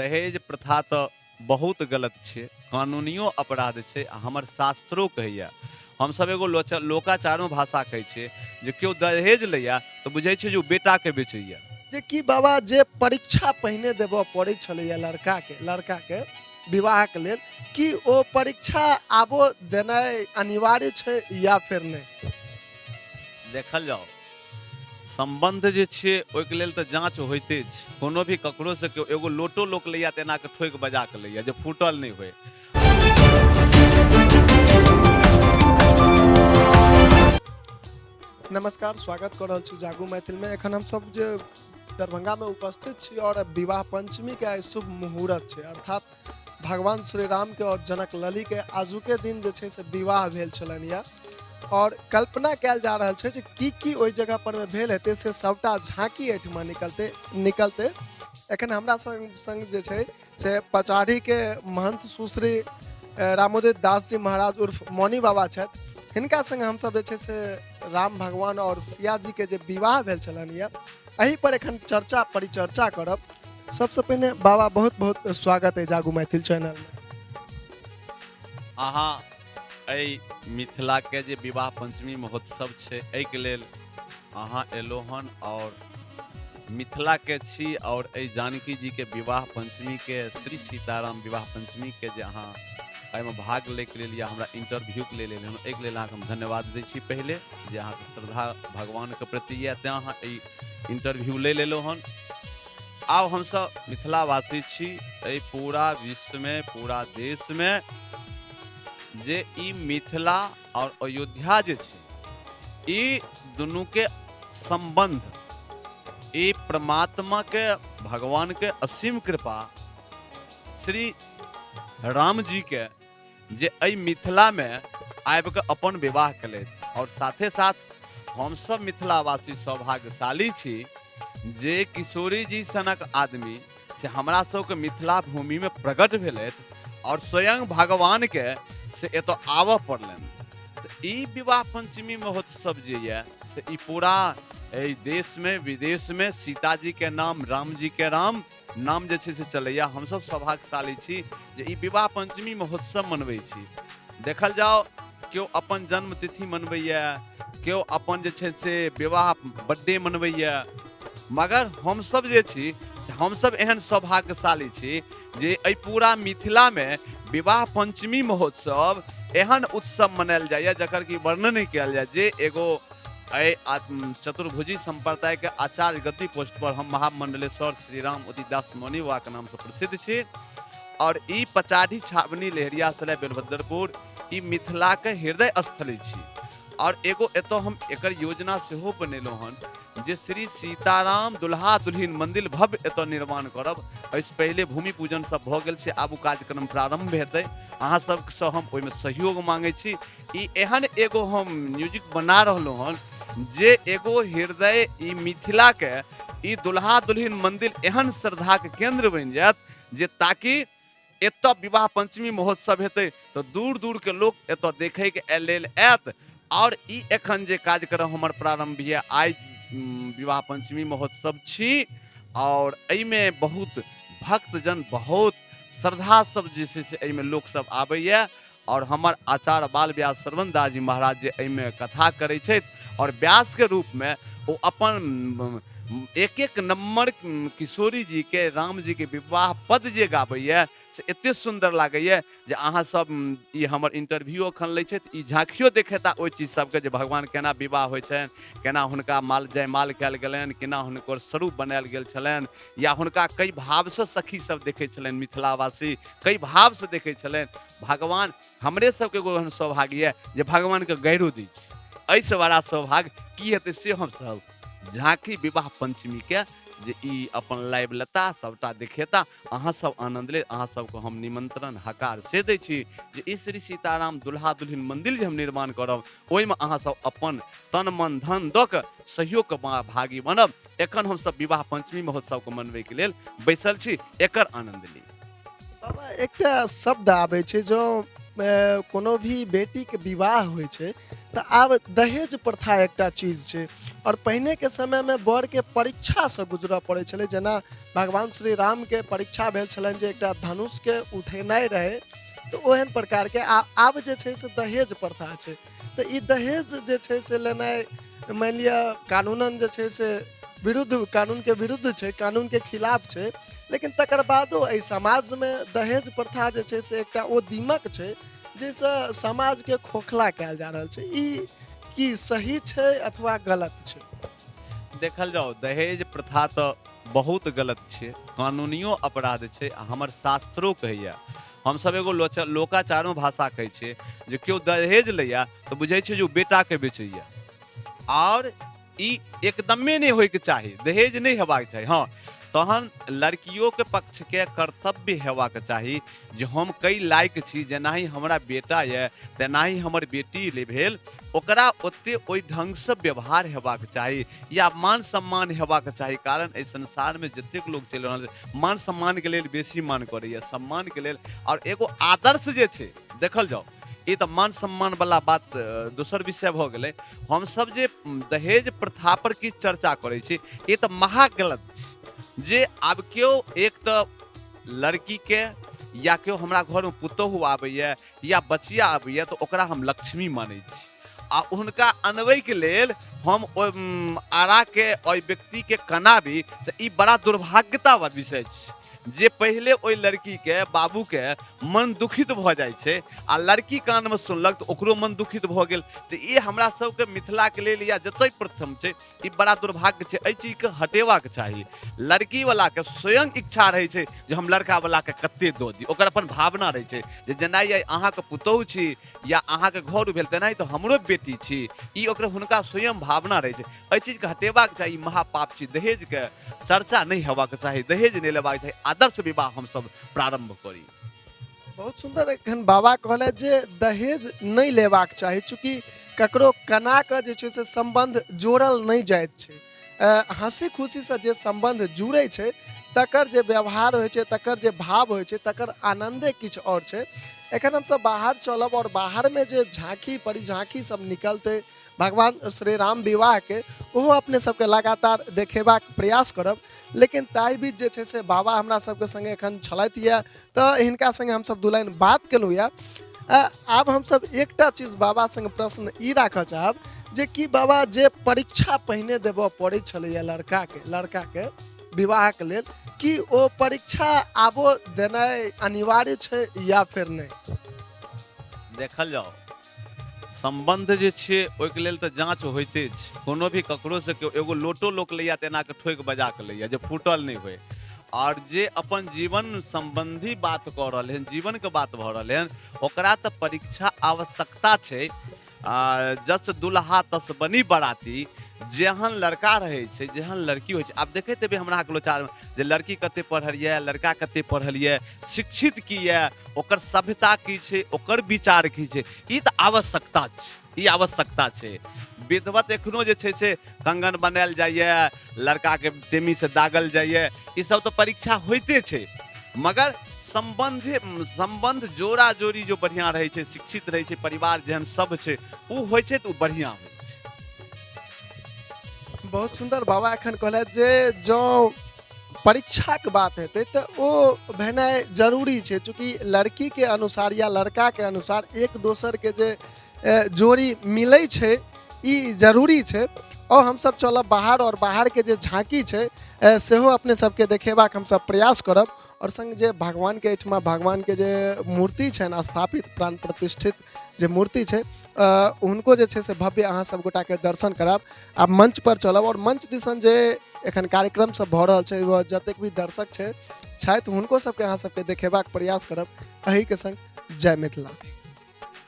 दहेज प्रथा तऽ बहुत गलत छै, कानूनियो अपराध छै आ हमर शास्त्रो कहैया। हमसब एगो लोकाचारो भाषा कहै छियै जे केओ दहेज लैया तऽ बुझै छै जे ओ बेटाके बेचैया। जे कि बाबा जे परीक्षा पहिने देबऽ पड़ै छलैया लड़काके लड़काके विवाहके लेल, की ओ परीक्षा आबो देनाइ अनिवार्य छै या फेर नहि? देखल जाओ, सम्बन्ध जे छियै ओहिके लेल तऽ जाँच होइते छै। कोनो भी ककरोसँ केओ एगो लोटो लोक लैया तऽ एना कऽ ठोकि बजा कऽ लैया जे फूटल नहि होय। नमस्कार, स्वागत कऽ रहल छी जागू मैथिल में। एखन हम सब जे दरभंगा में उपस्थित छी और विवाह पंचमी के आइ शुभ मुहूर्त छै, अर्थात भगवान श्री राम के और जनक लली के आजुके दिन जे छै से विवाह भेल छलनि या और कल्पना कयल जा रहल छै जे की की ओहि जगह पर में भेल हेतै से सबटा झांकी एहिठमा निकलते निकलते। एखन हमरा संग संग जे छै से पचाढ़ी के महंत सुश्री रामोदित दास जी महाराज उर्फ मौनी बाबा छथि। हिनका संग हमसब जे छै से राम भगवान और सिया जी के जे विवाह भेल छलनि या एहि पर एखन चर्चा परिचर्चा करब। सबसे पहिने बाबा बहुत बहुत स्वागत है जागू मैथिल चैनल में। अहाँ एहि मिथिला के जे विवाह पंचमी महोत्सव छै एहिके लेल अहाँ एलो हन और मिथिला के छी और एहि जानकी जी के विवाह पंचमी के श्री सीताराम विवाह पंचमी के जे अहाँ एहिमे भाग लैके लेल या हमरा इंटरव्यूके लेल एलियै हन, एहिके लेल अहाँके हम धन्यवाद दै छी। पहिले जे अहाँके श्रद्धा भगवानके प्रति यऽ तेँ अहाँ ई इंटरव्यू ले लेलहुँ हन। आब हमसब मिथिलावासी छी, एहि पूरा विश्वमे पूरा देशमे जे ई मिथिला और अयोध्या जे छै ई दुनूके सम्बन्ध ई परमात्माके भगवानके असीम कृपा श्री राम जी के जे एहि मिथिलामे आबि कऽ अपन विवाह केलथि और साथे साथ हमसब मिथिलावासी सौभाग्यशाली छी जे किशोरी जी सनक आदमी से हमरा सबके मिथिला भूमिमे प्रकट भेलथि और स्वयं भगवान के से एतऽ आबऽ पड़लनि। तऽ ई विवाह पंचमी महोत्सव जे यऽ से ई पूरा एहि देशमे विदेशमे सीताजी के नाम राम जी के राम नाम जे छै से चलैया। हमसब सौभाग्यशाली छी जे ई विवाह पंचमी महोत्सव मनबै छी। देखल जाओ केओ अपन जन्म तिथि मनबैया, केओ अपन जे छै से विवाह बर्थडे मनबैया, मगर हमसब जे छी हमसब एहन सौभाग्यशाली छी जे एहि पूरा मिथिलामे विवाह पंचमी महोत्सव एहन उत्सव मनायल जाइए जकर कि वर्णन नहि कयल जाय। जे एगो एहि चतुर्भुजी सम्प्रदायके आचार्य गद्दी पोस्ट पर हम महामंडलेश्वर श्री राम उदित दास मौनी बाबाके नामसँ प्रसिद्ध छी और ई पचाढ़ी छावनी लहेरियासराय बेलभद्रपुर ई मिथिलाके हृदय स्थली छी और एगो एतऽ हम एकर योजना सेहो बनेलहुँ हन जे श्री सीताराम दुल्हा दुल्हिन मंदिर भव्य एतऽ निर्माण करब। एहिसँ पहिले भूमि पूजन सब भऽ गेल छै, आब ओ कार्यक्रम प्रारंभ हेतै। अहाँ सबसँ हम ओहिमे सहयोग मांगै छी। ई एहन एगो हम म्यूजिक बना रहलहुँ हन जे एगो हृदय ई मिथिलाके ई दुल्हा दुल्हिन मंदिर एहन श्रद्धाके केंद्र बनि जायत जे ताकि एतऽ विवाह पंचमी महोत्सव हेतै तऽ दूर दूरके लोक एतऽ देखैके लेल आयत। और ई एखन जे कार्यक्रम हमर प्रारंभ यऽ आइ विवाह पंचमी महोत्सव छी और एहिमे बहुत भक्तजन बहुत श्रद्धा सब जे छै से एहिमे लोक सब आबैया और हमर आचार्य बाल व्यास श्रवण दास जी महाराज जे एहिमे कथा करै छथि और व्यासके रूपमे ओ अपन एक एक नम्बर किशोरी जी के राम जी के विवाह पद जे गाबैया से एते सुन्दर लागैया जे अहाँ सब ई हमर इंटरव्यू एखन लै छथि, ई झाँकियो देखेता ओहि चीज सबके जे भगवान केना विवाह होइ छनि, केना हुनका माल जयमाल कयल गेलनि, केना हुनकर स्वरूप बनायल गेल छलनि या हुनका कई भावसँ सखी सब देखै छलनि, मिथिलावासी कई भावसँ देखै छलनि। भगवान हमरे सबके एगो एहन सौभाग्य यऽ जे भगवानके गैरो दै छी, एहिसँ बड़ा सौभाग्य की हेतै से हमसब झाँकी विवाह पंचमीके जे ई अपन लाइव लेता सबटा देखेता, अहाँ सब आनंद ले। अहाँ सबके हम निमंत्रण हकार से दै छी जे ई श्री सीताराम दुल्हा दुल्हिन मंदिर जे हम निर्माण करब ओहिमे अहाँ सब अपन तन मन धन दऽ कऽ सहयोगके भागी बनब। एखन हमसब विवाह पंचमी महोत्सवके मनबैके लेल बैसल छी, एकर आनंद ली। बाबा एकटा शब्द आबै छै जो कोनो भी बेटीके विवाह होइ छै तऽ आब दहेज प्रथा एकटा चीज छै। आओर पहिनेके समयमे बरके परीक्षासँ गुजरऽ पड़ै छलै, जेना भगवान श्री रामके परीक्षा भेल छलनि जे एकटा धनुषके उठेनाइ रहै, तऽ ओहन प्रकारके आब जे छै से दहेज प्रथा छै। तऽ ई दहेज जे छै से लेनाइ मानि लिअ कानूनन जे छै से विरुद्ध, कानूनके विरुद्ध छै, कानूनके खिलाफ छै, लेकिन तकर बादो एहि समाजमे दहेज प्रथा जे छै से एकटा ओ दीमक छै जाहिसँ समाजके खोखला कयल जा रहल छै। ई की सही छै अथवा गलत छै? देखल जाओ, दहेज प्रथा तऽ बहुत गलत छै, कानूनियो अपराध छै। आ हमर शास्त्रो कहैया, हमसब एगो लोकाचारो भाषा कहै छियै जे केओ दहेज लैया तऽ बुझै छै जे ओ बेटाके बेचैया, आओर ई एकदमे नहि होइके चाही, दहेज नहि हेबाक चाही। हँ, तहन लड़कियोके पक्षके कर्तव्य हेबाक चाही जे हम कई लायक छी, जेनाही हमरा बेटा यऽ तेनाही हमर बेटी ले भेल, ओकरा ओते ओहि ढङ्गसँ व्यवहार हेबाक चाही या मान सम्मान हेबाक चाही। कारण एहि संसारमे जतेक लोक चलि रहल छै मान सम्मानके लेल बेसी मान करैए, सम्मानके लेल। आओर एगो आदर्श जे छै, देखल जाउ, ई तऽ मान सम्मान वाला बात दोसर विषय भऽ गेलै। हमसब जे दहेज प्रथा पर की चर्चा करै छी, ई तऽ महा गलत छै। जे आब केओ एक तऽ लड़कीके या केओ हमरा घरमे पुतोहु आबैए या बचिया आबैए तऽ ओकरा हम लक्ष्मी मानै छी, आ हुनका अनबैके लेल हम ओहि आराके ओहि व्यक्तिके कनाबी, तऽ ई बड़ा दुर्भाग्यता विषय छै। जे पहिले ओहि लड़कीके बाबूके मन दुखित भऽ जाइ छै, आ लड़की कानमे सुनलक तऽ ओकरो मन दुखित भऽ गेल। तऽ ई हमरा सबके मिथिलाके लेल या जतय प्रथम छै, ई बड़ा दुर्भाग्य छै। एहि चीजके हटेबाक चाही। लड़कीवलाके स्वयं इच्छा रहै छै जे हम लड़कावलाके कते दऽ दी, ओकर अपन भावना रहै छै जे जेना आइ अहाँके पुतोहु छी या अहाँके घर भेल तेनाही तऽ हमरो बेटी छी, ई ओकर हुनका स्वयं भावना रहै छै। एहि चीजके हटेबाक चाही, ई महापाप छी। दहेजके चर्चा नहि हेबाक चाही, दहेज नहि लेबाक चाही, आदर्श विवाह हमसब प्रारम्भ करी। बहुत सुंदर एखन बाबा कहलथि जे दहेज नहि लेबाक चाही, चूँकि ककरो कना कऽ जे छै से सम्बन्ध जोड़ल नहि जाइत छै। हँसी खुशीसँ जे सम्बन्ध जुड़ै छै तकर जे व्यवहार होइ छै, तकर जे भाव होइ छै, तकर आनन्दे किछु आओर छै। एखन हमसब बाहर चलब आओर बाहरमे जे झाँकी परिझाँकी सब निकलतै भगवान श्री राम विवाहके, ओहो अपने सबके लगातार देखेबाक प्रयास करब। लेकिन ताहि बीच जे छै से बाबा हमरा सबके संगे एखन छलथि यऽ, तऽ हिनका संगे हमसब दू लाइन बात केलहुँ यऽ। आब हमसब एकटा चीज बाबा संगे प्रश्न ई राखऽ चाहब जे कि बाबा जे परीक्षा पहिने देबऽ पड़ै छलैए लड़काके विवाहके लेल, कि ओ परीक्षा आबो देनाइ अनिवार्य छै या फेर नहि? देखल जाओ, सम्बन्ध जे छै ओहिके लेल तऽ जाँच होइते छै। कोनो भी ककरोसँ केओ एगो लोटो लोक लैया तऽ एना कऽ ठोकि बजा कऽ लैया जे फूटल नहि होइ। आओर जे अपन जीवन सम्बन्धी बात कऽ रहल हन, जीवनके बात भऽ रहल हन, ओकरा तऽ परीक्षा आवश्यकता छै। जस दुल्हा तस बनी बराती, जेहन लड़का रहै छै जेहन लड़की होइ छै। आब देखैत हेबै हमरा अहाँके लोचारमे जे लड़की कते पढ़ल यऽ, लड़का कते पढ़ल यऽ, शिक्षित की यऽ, ओकर सभ्यता की छै, ओकर विचार की छै, ई तऽ आवश्यकता छै, ई आवश्यकता छै। विधवत एखनो जे छै से कंगन बनायल जाइए, लड़काके टेमीसँ दागल जाइए, ई सब तऽ परीक्षा होइते छै। मगर सम्बन्ध जोड़ा जोड़ी जो बढ़िआँ रहै छै, शिक्षित रहै छै, परिवार जेहन सब छै ओ होइ छै तऽ ओ बढ़िआँ होइ छै। बहुत सुंदर बाबा एखन कहलथि जे जँ परीक्षाके बात हेतै तऽ ओ भेनाइ जरूरी छै, चूँकि लड़कीके अनुसार या लड़काके अनुसार एक दोसरके जे जोड़ी मिलै छै ई जरूरी छै। और हमसब चलब बाहर, और बाहरके जे झाँकी छै सेहो अपने सबके देखेबाक हमसब प्रयास करब। और संग जे भगवानके एहिठमा भगवानके जे मूर्ति छनि स्थापित, प्राण प्रतिष्ठित जे मूर्ति छै, हुनको जे छै से भव्य अहाँ सब गोटाके दर्शन करायब। आब मंच पर चलब और मंच दिसन जे एखन कार्यक्रम सब भऽ रहल छै, जतेक भी दर्शक छथि हुनको सबके अहाँ सबके देखेबाक प्रयास करब। एहिके संग जय मिथिला।